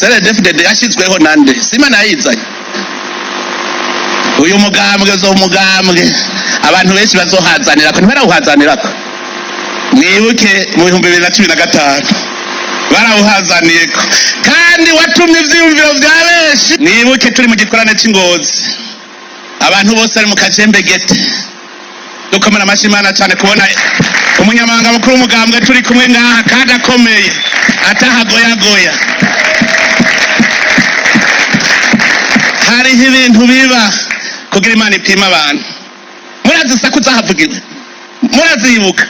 CNDD-FDD yashyizweho nande? Sima nayizanye. Uyu mugambwe zo mugambwe abantu benshi bazohazanirako, ntibarawuhazanirako. Mwibuke mu 2015 barawuhazaniyeko, kandi watumye ivyiyumviro vya benshi. Mwibuke turi mu gikorane c'Ingozi, abantu bose bari mu kajembegete, dukomera amashyi Imana cyane kubona umunyamabanga mukuru w'umugambwe turi kumwe ngaha kandi akomeye, atahagoyagoya. Hariho ibintu biba kugira Imana ipima abantu. Murazi isaku zahavugiwe, murazibuka.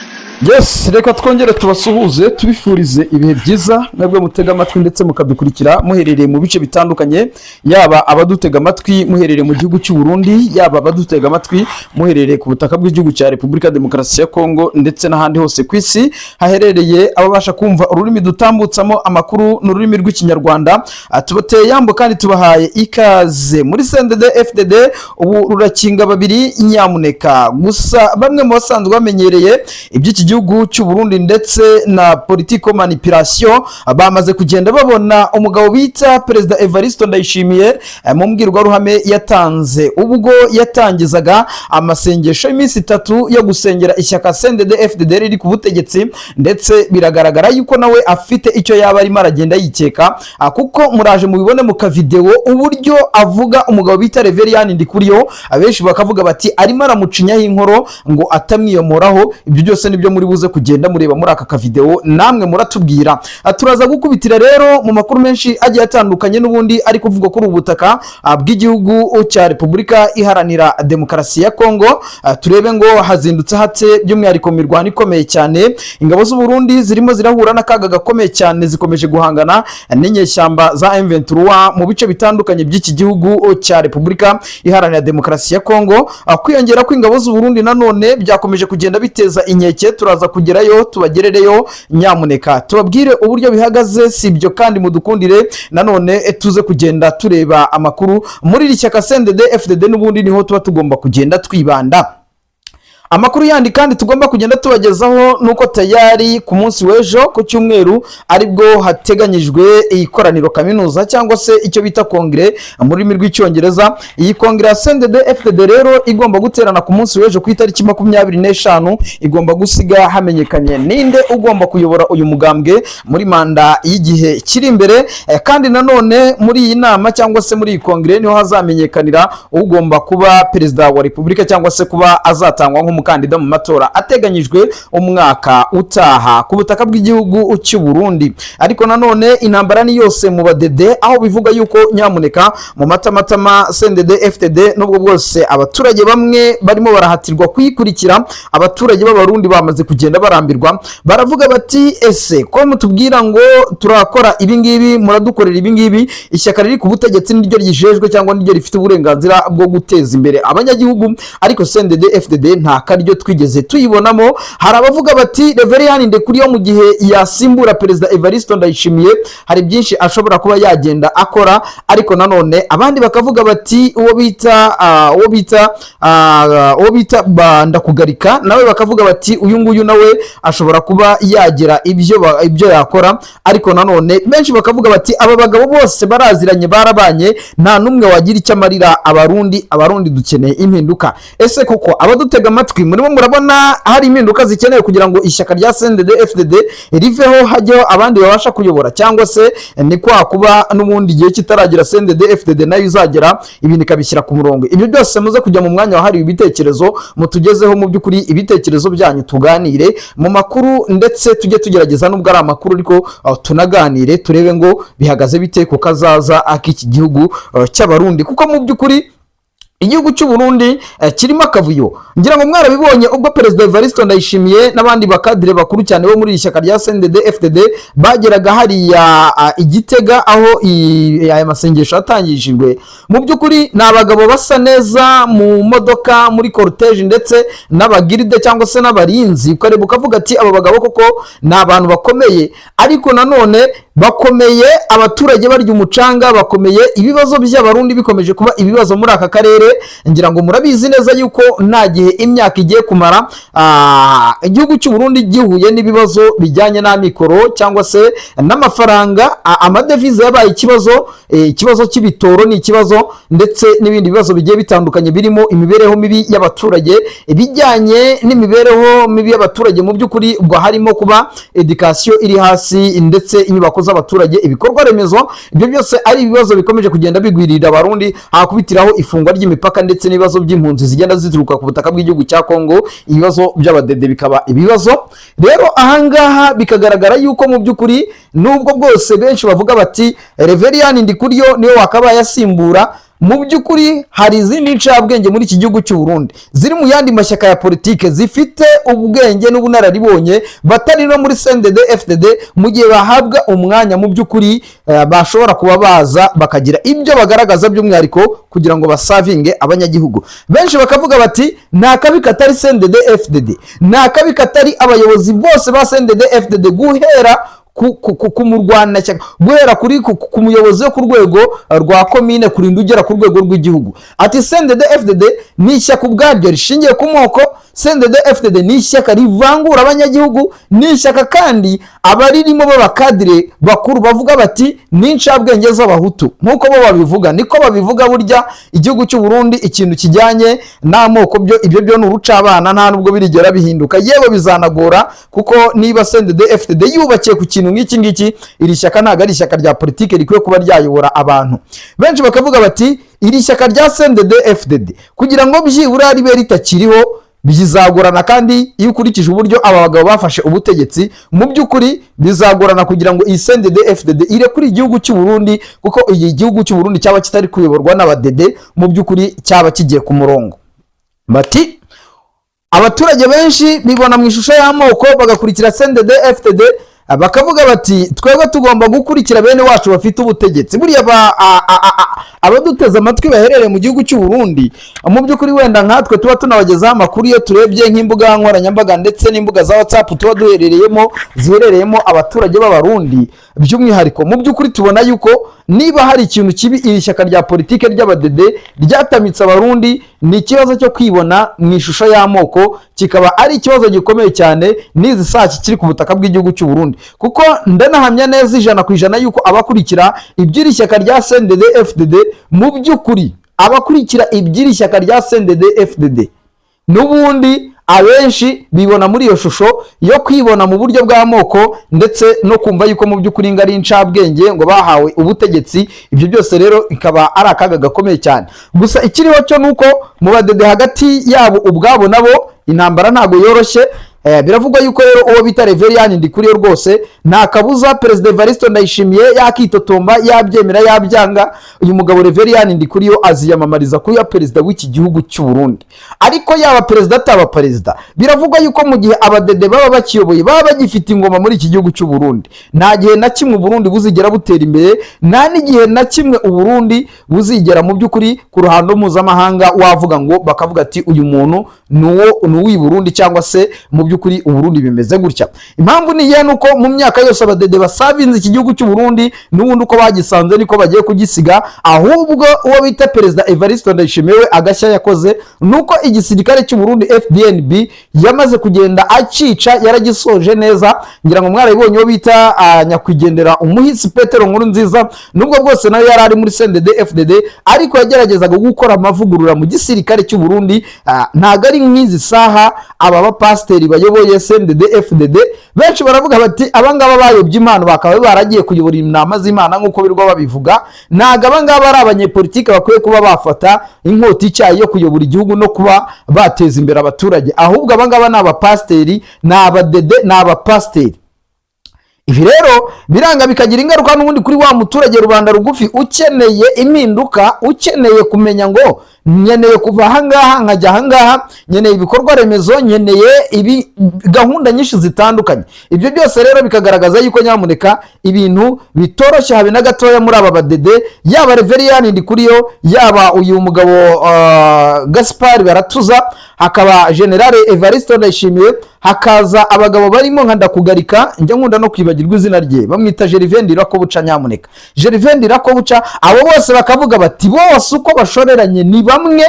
Yes, reka twongere tubasuhuze, tubifurize ibihe byiza, mwebwe mutega amatwi ndetse mukadukurikira muherereye mu bice bitandukanye, yaba abadutega amatwi muherereye mu gihugu cy'u Burundi, yaba abadutega amatwi muherereye ku butaka bw'igihugu cya Repubulika Demokarasi ya Kongo ndetse n'ahandi hose ku isi haherereye ababasha kumva ururimi dutambutsamo amakuru n'ururimi rw'Ikinyarwanda. Tubateye yambo kandi tubahaye ikaze muri CNDD FDD. Ubu rurakinga babiri nyamuneka. Gusa bamwe mu basanzwe bamenyereye iby'iki gihugu cy'u Burundi ndetse na political manipulation bamaze kugenda babona umugabo bita Perezida Evariste Ndayishimiye mu mbwirwaruhame yatanze ubwo yatangizaga amasengesho y'iminsi 3 yo gusengera ishyaka CNDD FDD riri ku butegetsi, ndetse biragaragara yuko nawe afite icyo yaba arimo aragenda yikeka, kuko muraje mubibone mu kavideo uburyo avuga umugabo bita Reverien Ndikuriyo, abenshi bakavuga bati arimo aramucinyaho inkoro ngo atamwiyomoraho. Ibyo byose nibyo muri buze kugenda mureba muri aka kavideo, namwe muratubwira. Turaza gukubitira rero mu makuru menshi agiye atandukanye n'ubundi ari kuvugwa kuri ubu butaka bw'igihugu cya Repubulika Iharanira Demokarasi ya Kongo. Turebe ngo hazindutse hate, by'umwihariko mu mirwano ikomeye cyane ingabo z'u Burundi zirimo zirahura n'akaga gakomeye cyane, zikomeje guhangana n'inyeshyamba za M23 mu bice bitandukanye by'iki gihugu cya Repubulika Iharanira Demokarasi ya Kongo. Kwiyongera kw'ingabo z'u Burundi nanone byakomeje kugenda biteza inkeke. Turaza kugerayo tubagerereyo nyamuneka, tubabwire uburyo bihagaze. Si ibyo kandi, mudukundire nanone tuze kugenda tureba amakuru muri iri shyaka CNDD FDD, n'ubundi niho tuba tugomba kugenda twibanda. Amakuru yandi kandi tugomba kugenda tubagezaho nuko tayari ku munsi w'ejo ku cyumweru aribwo hateganyijwe ikoraniro kaminuza cyangwa se icyo bita kongere mu rurimi rw'Icyongereza. Iyi kongere ya CNDD FDD rero igomba guterana ku munsi w'ejo ku itariki 25, igomba gusiga hamenyekanye ninde ugomba kuyobora uyu mugambwe muri manda y'igihe kiri imbere. Kandi nanone muri iyi nama cyangwa se muri iyi kongere niho hazamenyekanira ugomba kuba perezida wa repubulika cyangwa se kuba azatangwa nk'umukandida mu matora ateganyijwe umwaka utaha ku butaka bw'igihugu cy'u Burundi. Ariko nanone intambara ni yose mu badede, aho bivuga yuko nyamuneka mu matamatama CNDD FDD, nubwo bwose abaturage bamwe barimo barahatirwa kuyikurikira, abaturage b'Abarundi bamaze kugenda barambirwa. Baravuga bati: "Ese ko mutubwira ngo turakora ibi ngibi, muradukorera ibi ngibi, ishyaka riri ku butegetsi niryo ryijejwe cyangwa niryo rifite uburenganzira bwo guteza imbere abanyagihugu, ariko CNDD FDD nta karyo twigeze tuyibonamo." Hari abavuga bati Reverien Ndikuriyo mu gihe yasimbura Perezida Evariste Ndayishimiye hari byinshi ashobora kuba yagenda akora, ariko nanone abandi bakavuga bati uwo bita Ndakugarika nawe, bakavuga bati uyu nguyu nawe ashobora kuba yagira ibyo yakora. Ariko nanone benshi bakavuga bati aba bagabo bose baraziranye, barabanye, nta n'umwe wagira icyo amarira Abarundi. Abarundi dukeneye impinduka. Ese koko abadutega amatwi murimo murabona hari impinduka zikenewe kugira ngo ishyaka rya CNDD FDD riveho hajyeho abandi babasha kuyobora, cyangwa se ni kwa kuba n'ubundi igihe kitaragira CNDD FDD nayo izagera ibintu ikabishyira ku murongo? Ibyo byose muze kujya mu mwanya wahariwe ibitekerezo, mutugezeho mu by'ukuri ibitekerezo byanyu, tuganire mu makuru ndetse tujye tugerageza, nubwo ari amakuru ariko tunaganire, turebe ngo bihagaze bite ku kazaza ak'iki gihugu cy'Abarundi, kuko mu by'ukuri igihugu cy'u Burundi kirimo akavuyo. Ngira ngo mwarabibonye ubwo Perezida Evariste Ndayishimiye n'abandi bakadire bakuru cyane bo muri iri shyaka rya CNDD FDD bageraga hariya i Gitega aho aya masengesho yatangijwe. Mu by'ukuri ni abagabo basa neza mu modoka, muri cortège, ndetse n'abagiride cyangwa se n'abarinzi, ukareba ukavuga ati aba bagabo koko ni abantu bakomeye. Ariko nanone bakomeye abaturage barya umucanga, bakomeye ibibazo by'Abarundi bikomeje kuba ibibazo muri aka karere. Ngira ngo murabizi neza yuko nta gihe imyaka igiye kumara igihugu cy'u Burundi gihuye n'ibibazo bijyanye n'amikoro cyangwa se n'amafaranga, amadevize yabaye ikibazo, ikibazo cy'ibitoro ni ikibazo, ndetse n'ibindi bibazo bigiye bitandukanye birimo imibereho mibi y'abaturage. Ibijyanye n'imibereho mibi y'abaturage mu by'ukuri ubwo harimo kuba éducation iri hasi, ndetse inyubako z'abaturage, ibikorwa remezo, ibyo byose ari ibibazo bikomeje kugenda bigwirira Abarundi, hakubitiraho ifungwa ry'imipaka ndetse n'ibibazo by'impunzi zigenda zituruka ku butaka bw'igihugu cya Kongo, ibibazo by'abadede bikaba ibibazo. Rero ahangaha bikagaragara yuko mu by'ukuri nubwo bwose benshi bavuga bati Reveriyani Ndikuriyo niwe wakabaye asimbura, mu by'ukuri hari izindi ncabwenge muri iki gihugu cy'u Burundi ziri mu yandi mashyaka ya politike zifite ubwenge n'ubunararibonye, batari no muri CNDD FDD. Mu gihe bahabwa umwanya, mu by'ukuri bashobora kuba baza bakagira ibyo bagaragaza, by'umwihariko kugira ngo basavinge abanyagihugu. Benshi bakavuga bati nta kabi katari CNDD FDD, nta kabi katari abayobozi bose ba CNDD FDD, guhera ku murwanashyaka, guhera kuri ku muyobozi wo ku rwego rwa komine kurinda ugera ku rwego rw'igihugu. Ati CNDD FDD ni ishyaka ubwaryo rishingiye ku moko, CNDD FDD ni ishyaka rivangura abanyagihugu, ni ishyaka kandi abaririmo b'abakadire bakuru bavuga bati ni incabwenge z'Abahutu. Nk'uko bo babivuga niko babivuga. Burya igihugu cy'u Burundi ikintu kijyanye n'amoko byo, ibyo byo ni urucabana, nta nubwo birigera bihinduka, yewe bizanagora, kuko niba CNDD FDD yubakiye ku kintu nk'iki ngiki, iri shyaka ntabwo ari ishyaka rya politiki rikwiye kuba ryayobora abantu. Benshi bakavuga bati iri shyaka rya CNDD FDD kugira ngo byibura ribe ritakiriho bizagorana, kandi iyo ukurikije uburyo aba bagabo bafashe ubutegetsi, mu by'ukuri bizagorana kugira ngo iyi CNDD FDD irekure igihugu cy'u Burundi, kuko iyi gihugu cy'u Burundi cyaba kitari kuyoborwa n'abadede, mu by'ukuri cyaba kigiye ku murongo. Bati abaturage benshi bibona mu ishusho y'amoko, bagakurikira CNDD FDD, bakavuga bati twebwe tugomba gukurikira bene wacu bafite ubutegetsi. Buriya abaduteze amatwi baherereye mu gihugu cy'u Burundi, mu by'ukuri wenda nkatwe tuba tunabagezaho amakuru, iyo turebye nk'imbuga nkoranyambaga ndetse n'imbuga za WhatsApp tuba duherereyemo ziherereyemo abaturage b'Abarundi by'umwihariko, mu by'ukuri tubona yuko niba hari ikintu kibi iri shyaka rya politike ry'abadede ryatamitse Abarundi, ni ikibazo cyo kwibona mu ishusho y'amoko, kikaba ari ikibazo gikomeye cyane n'izi saa kikiri ku butaka bw'igihugu cy'u Burundi. Kuko ndanahamya neza 100% yuko abakurikira iby'iri shyaka rya CNDD FDD, mu by'ukuri abakurikira iby'iri shyaka rya CNDD FDD n'ubundi abenshi bibona muri iyo shusho yo kwibona mu buryo bw'amoko, ndetse no kumva yuko mu by'ukuri ngo ari incabwenge ngo bahawe ubutegetsi. Ibyo byose rero bikaba ari akaga gakomeye cyane. Gusa ikiriho cyo ni uko mu badede hagati yabo ubwabo nabo intambara ntabwo yoroshye. Biravugwa yuko rero uwo bita Reveriyani Ndikuriyo rwose nta kabuza Perezida Evariste Ndayishimiye yakitotomba, yabyemera yabyanga, uyu mugabo Reveriyani Ndikuriyo aziyamamariza kuba perezida w'iki gihugu cy'u Burundi. Ariko yaba perezida ataba perezida, biravugwa yuko mu gihe abadede baba bakiyoboye, baba bagifite ingoma muri iki gihugu cy'u Burundi, nta gihe na kimwe Uburundi buzigera butera imbere, nta n'igihe na kimwe Uburundi buzigera mu by'ukuri ku ruhando mpuzamahanga wavuga ngo bakavuga ati uyu muntu ni uwo ni uw'i Burundi, cyangwa se mu by'ukuri Uburundi bimeze gutya. Impamvu ni iyihe? Nuko mu myaka yose abadede basavinze iki gihugu cy'u Burundi, n'ubundi uko bagisanze niko bagiye kugisiga. Ahubwo uwo bita Perezida Evariste Ndayishimiye we agashya yakoze nuko igisirikare cy'u Burundi FDNB yamaze kugenda akica, yaragisoje neza. Ngira ngo mwarabibonye, uwo bita nyakwigendera umuhisi Petero Nkurunziza, nubwo bwose nawe yari ari muri CNDD FDD, ariko yageragezaga gukora amavugurura mu gisirikare cy'u Burundi. Ntabwo ari nk'izi saha aba bapasiteri bayoboye CNDD FDD. Benshi baravuga bati abangaba bayobye impano, bakaba baragiye kuyobora inama z'Imana nk'uko birirwa babivuga. Ntabwo abangaba ari abanyepolitike bakwiye kuba bafata inkota icyayi yo kuyobora igihugu no kuba bateza imbere abaturage, ahubwo abangaba ni abapasiteri, ni abadede, ni abapasiteri. Ibi rero biranga bikagira ingaruka n'ubundi kuri wa muturage rubanda rugufi ukeneye impinduka, ukeneye kumenya ngo nkeneye kuva ahangaha nkajya ahangaha, nkeneye ibikorwa remezo, nkeneye ibi, gahunda nyinshi zitandukanye. Ibyo byose rero bikagaragaza yuko nyamuneka ibintu bitoroshye habe na gatoya muri aba badede, yaba Reveriyani Ndikuriyo, yaba uyu mugabo Gaspard Baratuza, hakaba Generale Evariste Ndayishimiye, hakaza abagabo barimo nka Ndakugarika, njya nkunda no kwibagirwa izina rye, bamwita Gervais Ndirakobuca, nyamuneka Gervais Ndirakobuca. Abo bose bakavuga bati bose uko bashoreranye ni bamwe.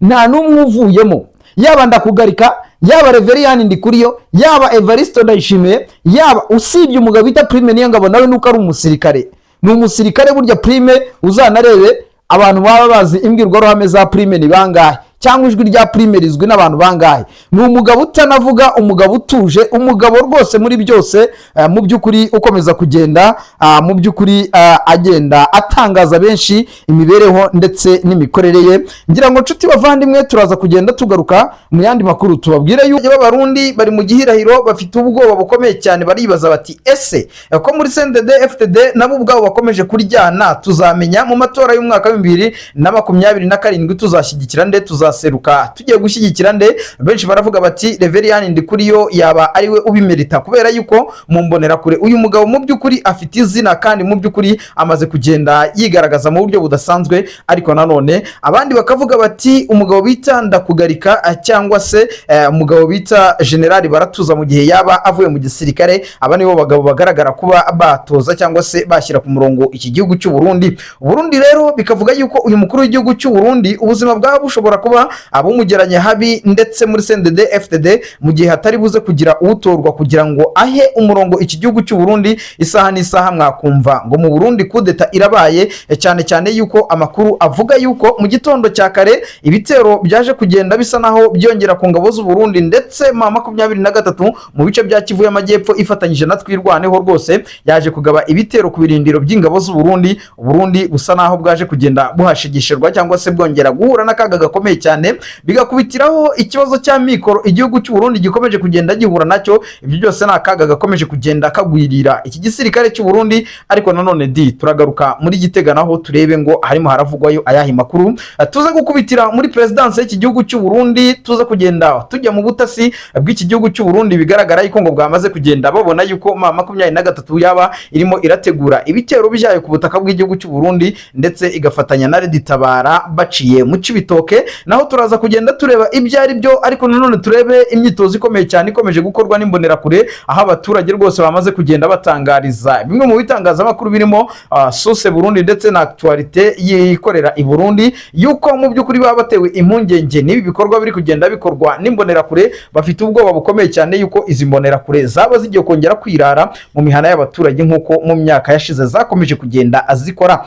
Nta n'umwe uvuyemo, yaba Ndakugarika, yaba Reveriyani Ndikuriyo, yaba Evaristo Ndayishimiye, yaba usibye umugabo bita Prime Niyongabo, nawe nuko ari umusirikare, ni umusirikare. Burya Prime, uzanarebe abantu baba bazi imbwirwaruhame za Prime ni bangahe, cyangwa ijwi rya Prime rizwi n'abantu bangahe? Ni umugabo utanavuga, umugabo utuje, umugabo rwose muri byose, mu by'ukuri ukomeza kugenda, mu by'ukuri agenda atangaza benshi imibereho ndetse n'imikorere ye. Ngira ngo, nshuti bavandimwe, turaza kugenda tugaruka mu yandi makuru, tubabwire yuko b'Abarundi bari mu gihirahiro, bafite ubwoba bukomeye cyane. Baribaza bati: "Ese ko muri CNDD FDD nabo ubwabo bakomeje kuryana, tuzamenya mu matora y'umwaka wa 2027 tuzashyigikira nde? Tuzaseruka tugiye gushyigikira nde?" Benshi baravuga bati: "Reveriyani Ndikuriyo yaba ari we ubimerita, kubera yuko mu mbonerakure uyu mugabo mu by'ukuri afite izina, kandi mu by'ukuri amaze kugenda yigaragaza mu buryo budasanzwe." Ariko nanone abandi bakavuga bati: "Umugabo bita Ndakugarika, cyangwa se umugabo bita Generali Baratuza, mu gihe yaba avuye mu gisirikare." Aba nibo bagabo bagaragara kuba batoza cyangwa se bashyira ku murongo iki gihugu cy'u Burundi. Burundi rero bikavuga yuko uyu mukuru w'igihugu cy'u Burundi ubuzima bwaba bushobora kuba abumugeranye habi, ndetse muri CNDD FDD, mu gihe hatari buze kugira utorwa kugira ngo ahe umurongo iki gihugu cy'u Burundi, isaha n'isaha mwakumva ngo mu Burundi kudeta irabaye, cyane cyane yuko amakuru avuga yuko mu gitondo cya kare ibitero byaje kugenda bisa naho byongera ku ngabo z'u Burundi, ndetse M23 mu bice bya Kivu y'Amajyepfo ifatanyije na Twirwaneho rwose yaje kugaba ibitero ku birindiro by'ingabo z'u Burundi. Burundi busa naho bwaje kugenda buhashigishirwa cyangwa se bwongera guhura n'akaga gakomeye cyane, bigakubitiraho ikibazo cya mikoro igihugu cy'u Burundi gikomeje kugenda gihura nacyo. Ibyo byose ni akaga gakomeje kugenda kagwirira iki gisirikare cy'u Burundi. Ariko nanone di turagaruka muri Gitega, naho turebe ngo harimo haravugwayo ayahe makuru. Tuze gukubitira muri perezidansi y'iki gihugu cy'u Burundi, tuze kugenda tujya mu butasi bw'iki gihugu cy'u Burundi. Bigaragara yuko ngo bwamaze kugenda babona yuko M23 yaba irimo irategura ibitero byayo ku butaka bw'igihugu cy'u Burundi, ndetse igafatanya na Red Tabara baciye mu Cibitoke. Naho turaza kugenda tureba ibyo ari byo. Ariko nanone turebe imyitozo ikomeye cyane ikomeje gukorwa n'imbonerakure, aho abaturage rwose bamaze kugenda batangariza bimwe mu bitangazamakuru birimo Source Burundi ndetse na Actualité yikorera i Burundi, yuko mu by'ukuri baba batewe impungenge n'ibi bikorwa biri kugenda bikorwa n'imbonerakure. Bafite ubwoba bukomeye cyane yuko izi mbonerakure zaba zigiye kongera kwirara mu mihana y'abaturage nk'uko mu myaka yashize zakomeje kugenda zikora.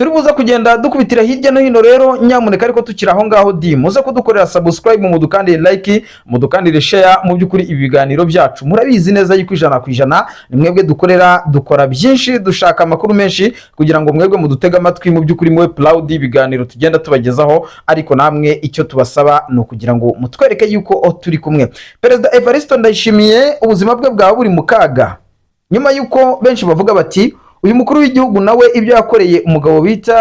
Turi buze kugenda dukubitira hirya no hino rero, nyamuneka. Ariko tukiri aho ngaho di, muze kudukorera subscribe, mudukandire like, mudukandire share. Mu by'ukuri ibi biganiro byacu murabizi neza yuko 100% ni mwebwe dukorera. Dukora byinshi, dushaka amakuru menshi kugira ngo mwebwe mudutege amatwi, mu by'ukuri mube proud ibiganiro tugenda tubagezaho. Ariko namwe icyo tubasaba ni ukugira ngo mutwereke yuko turi kumwe. Perezida Evariste Ndayishimiye ubuzima bwe bwaba buri mu kaga, nyuma y'uko benshi bavuga bati: "Uyu mukuru w'igihugu nawe ibyo yakoreye umugabo bita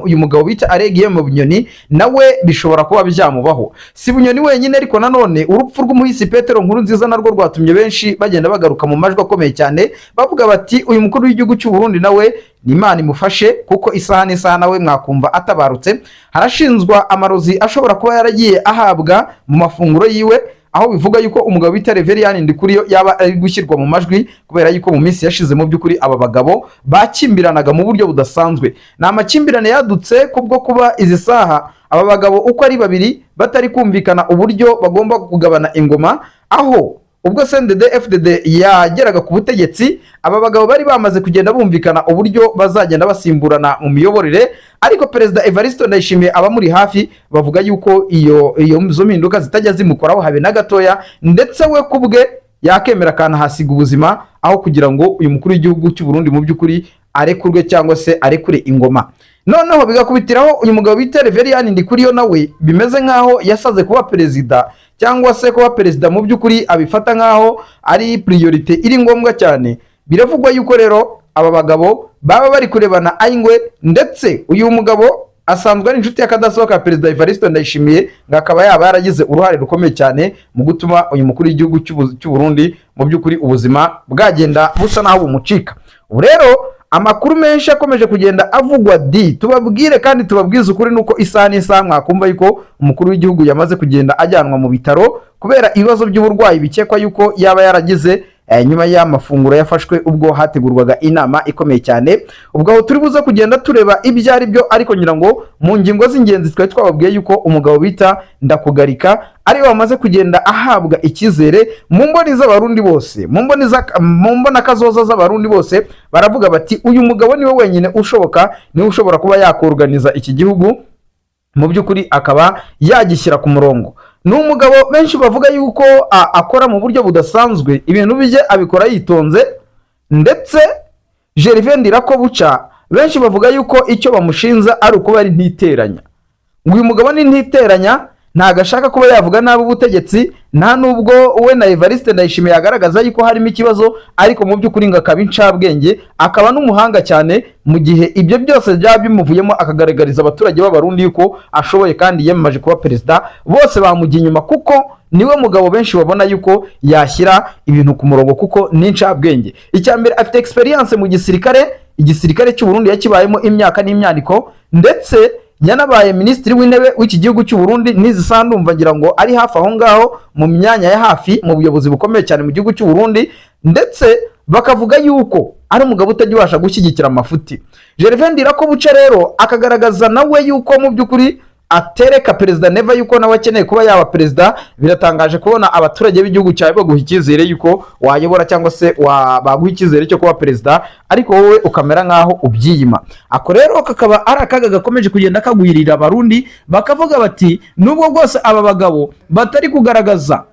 uyu mugabo bita Aregiye mu Bunyoni, nawe bishobora kuba byamubaho." Si Bunyoni wenyine, ariko nanone urupfu rw'umuhisi Petero Nkurunziza narwo rwatumye benshi bagenda bagaruka mu majwi akomeye cyane, bavuga bati: "Uyu mukuru w'igihugu cy'u Burundi nawe ni Imana imufashe, kuko isaha n'isaha nawe mwakumva atabarutse." Harashinzwa amarozi ashobora kuba yaragiye ahabwa mu mafunguro yiwe, aho bivuga yuko umugabo bita Reveriyani Ndikuriyo yaba ari gushyirwa mu majwi, kubera yuko mu minsi yashize mu by'ukuri aba bagabo bakimbiranaga mu buryo budasanzwe. Ni amakimbirane yadutse kubwo kuba izi saha aba bagabo uko ari babiri batari kumvikana uburyo bagomba kugabana ingoma, aho ubwo CNDD FDD yageraga ku butegetsi, aba bagabo bari bamaze kugenda bumvikana uburyo bazagenda basimburana mu miyoborere. Ariko Perezida Evariste Ndayishimiye, abamuri hafi bavuga yuko iyo izo mpinduka zitajya zimukoraho habe na gatoya, ndetse we ku bwe yakemera akanahasiga ubuzima aho kugira ngo uyu mukuru w'igihugu cy'u Burundi mu by'ukuri arekurwe cyangwa se arekure ingoma. Noneho bigakubitiraho uyu mugabo bita Reveriyani Ndikuriyo, nawe bimeze nk'aho yasaze kuba perezida, cyangwa se kuba perezida mu by'ukuri abifata nk'aho ari priorité iri ngombwa cyane. Biravugwa yuko rero aba bagabo baba bari kurebana ay'ingwe, ndetse uyu mugabo asanzwe ari inshuti y'akadasohoka ya Perezida Evariste Ndayishimiye, ngo akaba yaba yaragize uruhare rukomeye cyane mu gutuma uyu mukuru w'igihugu cy'u Burundi mu by'ukuri ubuzima bwagenda busa naho bumucika. Ubu rero amakuru menshi akomeje kugenda avugwa di, tubabwire kandi tubabwize ukuri, nuko isaha n'isaha mwakumva yuko umukuru w'igihugu yamaze kugenda ajyanwa mu bitaro kubera ibibazo by'uburwayi bikekwa yuko yaba yaragize. nyuma y'amafunguro yafashwe ubwo hategurwaga inama ikomeye cyane. Ubwo aho turi buze kugenda tureba ibyo ari byo, ariko ngira ngo mu ngingo z'ingenzi twari twababwiye yuko umugabo bita Ndakugarika ariwe wamaze kugenda ahabwa icyizere mu mboni z'Abarundi bose, mu mbonakazoza z'Abarundi bose. Baravuga bati: "Uyu mugabo niwe wenyine ushoboka, niwe ushobora kuba yakorganiza iki gihugu, mu by'ukuri akaba yagishyira ku murongo." Ni umugabo benshi bavuga yuko akora mu buryo budasanzwe, ibintu bye abikora yitonze. Ndetse Gervais Ndirakobuca, benshi bavuga yuko icyo bamushinza ari ukuba ari ntiteranya, ngo uyu mugabo ni ntiteranya, ntabwo ashaka kuba yavuga nabi ubutegetsi, nta nubwo we na Evariste Ndayishimiye yagaragaza yuko harimo ikibazo, ariko mu by'ukuri ngo akaba incabwenge, akaba n'umuhanga cyane. Mu gihe ibyo byose byaba bimuvuyemo, akagaragariza abaturage b'Abarundi yuko ashoboye kandi yiyamamaje kuba perezida, bose bamujya inyuma, kuko niwe mugabo benshi babona yuko yashyira ibintu ku murongo, kuko ni incabwenge. Icya mbere, afite experience mu gisirikare. Igisirikare cy'u Burundi yakibayemo imyaka n'imyaniko, ndetse yanabaye minisitiri w'intebe w'iki gihugu cy'u Burundi. N'izi saha ndumva ngira ngo ari hafi aho ngaho mu myanya ya hafi mu buyobozi bukomeye cyane mu gihugu cy'u Burundi. Ndetse bakavuga yuko ari umugabo utajya ubasha gushyigikira amafuti. Gervais Ndirakobuca rero akagaragaza nawe yuko mu by'ukuri atereka perezida Neva yuko nawe akeneye kuba yaba perezida. Biratangaje kubona abaturage b'igihugu cyawe baguha icyizere yuko wayobora, cyangwa se baguha icyizere cyo kuba perezida, ariko wowe ukamera nk'aho ubyiyima. Ako rero kakaba ari akaga gakomeje kugenda kagwirira Abarundi, bakavuga bati: "Nubwo bwose aba bagabo batari kugaragaza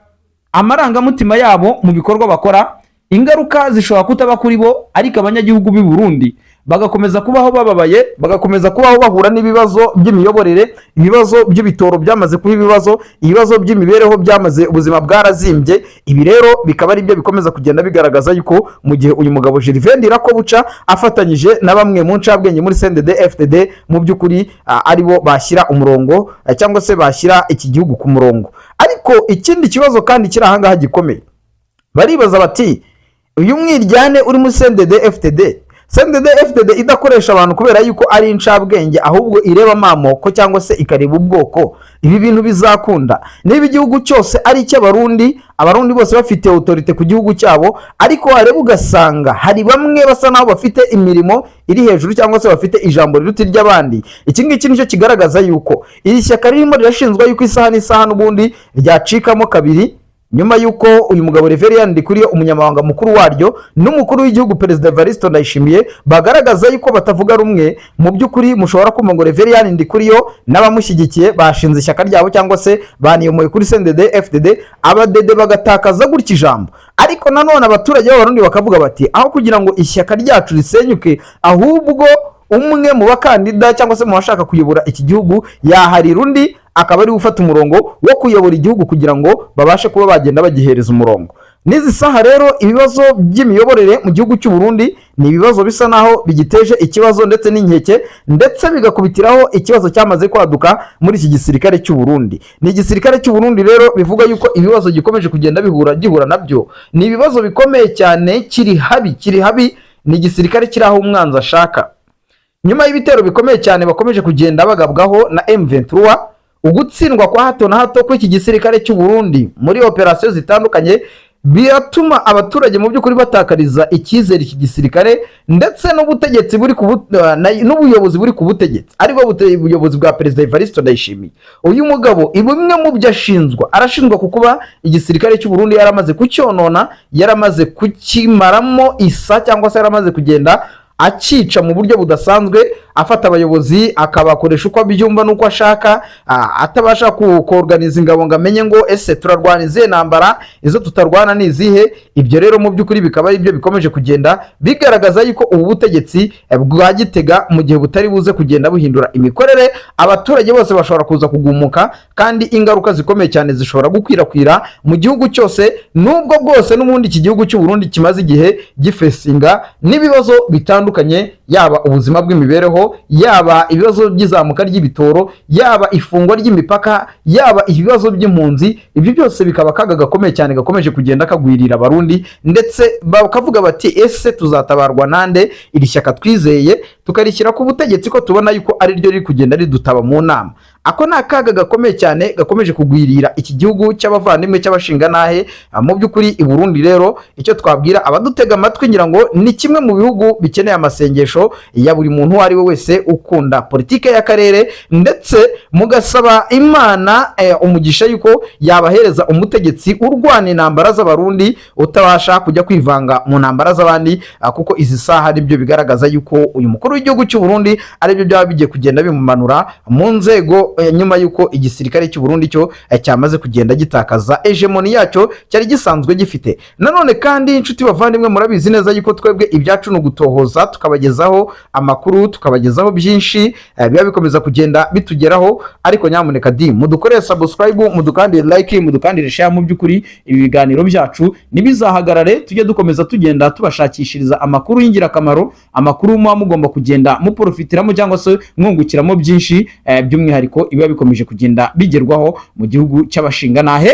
amarangamutima yabo mu bikorwa bakora, ingaruka zishobora kutaba kuri bo, ariko abanyagihugu b'i Burundi bagakomeza kubaho bababaye, bagakomeza kubaho bahura n'ibibazo by'imiyoborere, ibibazo by'ibitoro byamaze kuba ibibazo, ibibazo by'imibereho byamaze, ubuzima bwarazimbye." Ibi rero bikaba ari byo bikomeza kugenda bigaragaza yuko mu gihe uyu mugabo Gervais Ndirakobuca afatanyije na bamwe mu ncabwenge muri CNDD FDD, mu by'ukuri aribo bashyira umurongo, cyangwa se bashyira iki gihugu ku murongo. Ariko ikindi kibazo kandi kiri ahangaha gikomeye, baribaza bati: "Uyu mwiryane uri muri CNDD FDD, CNDD FDD idakoresha abantu kubera yuko ari incabwenge, ahubwo ireba amamoko cyangwa se ikareba ubwoko, ibi bintu bizakunda?" Niba igihugu cyose ari icy'Abarundi, Abarundi bose bafite autorité ku gihugu cyabo, ariko wareba ugasanga hari bamwe basa naho bafite imirimo iri hejuru cyangwa se bafite ijambo riruta iry'abandi. Iki ngiki nicyo kigaragaza yuko iri shyaka ririmo rirashinzwa yuko isaha n'isaha n'ubundi ryacikamo kabiri, nyuma y'uko uyu mugabo Reverien Ndikuriyo, umunyamabanga mukuru waryo, n'umukuru w'igihugu perezida Evariste Ndayishimiye bagaragaza yuko batavuga rumwe. Mu by'ukuri mushobora kumva ngo Reverien Ndikuriyo n'abamushyigikiye bashinze ishyaka ryabo cyangwa se baniyomoye kuri CNDD FDD, abadede bagatakaza gutya ijambo. Ariko nanone abaturage b'Abarundi bakavuga bati: "Aho kugira ngo ishyaka ryacu risenyuke, ahubwo umwe mu bakandida cyangwa se mu bashaka kuyobora iki gihugu yaharira undi, akaba ari gufata umurongo wo kuyobora igihugu, kugira ngo babashe kuba bagenda bagihereza umurongo." N'izi saha rero ibibazo by'imiyoborere mu gihugu cy'u Burundi ni ibibazo bisa naho bigiteje ikibazo ndetse n'inkeke, ndetse bigakubitiraho ikibazo cyamaze kwaduka muri iki gisirikare cy'u Burundi. Ni igisirikare cy'u Burundi rero bivuga yuko ibibazo gikomeje kugenda gihura nabyo ni ibibazo bikomeye cyane, kiri habi, kiri habi. Ni igisirikare kiri aho umwanzi ashaka, nyuma y'ibitero bikomeye cyane bakomeje kugenda bagabwaho na M23, ugutsindwa kwa hato na hato kw'iki gisirikare cy'u Burundi muri operasiyo zitandukanye biratuma abaturage mu by'ukuri batakariza icyizere iki gisirikare ndetse n'ubutegetsi buri ku n'ubuyobozi buri ku butegetsi, aribwo buyobozi bwa perezida Evariste Ndayishimiye. Uyu mugabo, bimwe mu byo ashinzwa, arashinjwa ku kuba igisirikare cy'u Burundi yaramaze kucyonona, yaramaze kukimaramo isa, cyangwa se yaramaze kugenda akica mu buryo budasanzwe, afata abayobozi akabakoresha uko abyumva n'uko ashaka, atabasha koruganiza ingabo ngo amenye ngo ese turarwana izihe ntambara, izo tutarwana ni izihe. Ibyo rero mu by'ukuri bikaba ari byo bikomeje kugenda bigaragaza yuko ubu butegetsi bwa Gitega, mu gihe butari buze kugenda buhindura imikorere, abaturage bose bashobora kuza kugumuka, kandi ingaruka zikomeye cyane zishobora gukwirakwira mu gihugu cyose, nubwo bwose n'ubundi iki gihugu cy'u Burundi kimaze igihe gifesinga n'ibibazo bitandukanye, yaba ubuzima bw'imibereho, yaba ibibazo by'izamuka ry'ibitoro, yaba ifungwa ry'imipaka, yaba ibibazo by'impunzi. Ibyo byose bikaba akaga gakomeye cyane gakomeje kugenda kagwirira Abarundi, ndetse bakavuga bati: "Ese tuzatabarwa nande? Iri shyaka twizeye tukarishyira ku butegetsi, ko tubona yuko ari ryo riri kugenda ridutaba mu nama?" Ako ni akaga gakomeye cyane gakomeje kugwirira iki gihugu cy'abavandimwe cy'abashingantahe. Mu by'ukuri i Burundi rero, icyo twabwira abadutega amatwi, ngira ngo ni kimwe mu bihugu bikeneye amasengesho ya buri muntu uwo ari we wese ukunda politike y'akarere, ndetse mugasaba Imana umugisha yuko yabahereza umutegetsi urwana intambara z'Abarundi, utabasha kujya kwivanga mu ntambara z'abandi, kuko izi saha nibyo bigaragaza yuko uyu mukuru w'igihugu cy'u Burundi aribyo byaba bigiye kugenda bimumanura mu nzego, nyuma yuko igisirikare cy'u Burundi cyo cyamaze kugenda gitakaza hégémonie yacyo cyari gisanzwe gifite. Nanone kandi, inshuti bavandimwe, murabizi neza yuko twebwe ibyacu ni ugutohoza, tukabagezaho amakuru, tukabagezaho byinshi biba bikomeza kugenda bitugeraho. Ariko nyamuneka di mudukorere subscribe, mudukandire like, mudukandire share. Mu by'ukuri ibi biganiro byacu ntibizahagarare, tujye dukomeza tugenda tubashakishiriza amakuru y'ingirakamaro, amakuru muba mugomba kugenda muprofitiramo cyangwa se mwungukiramo byinshi, by'umwihariko ibiba bikomeje kugenda bigerwaho mu gihugu cy'abashingantahe.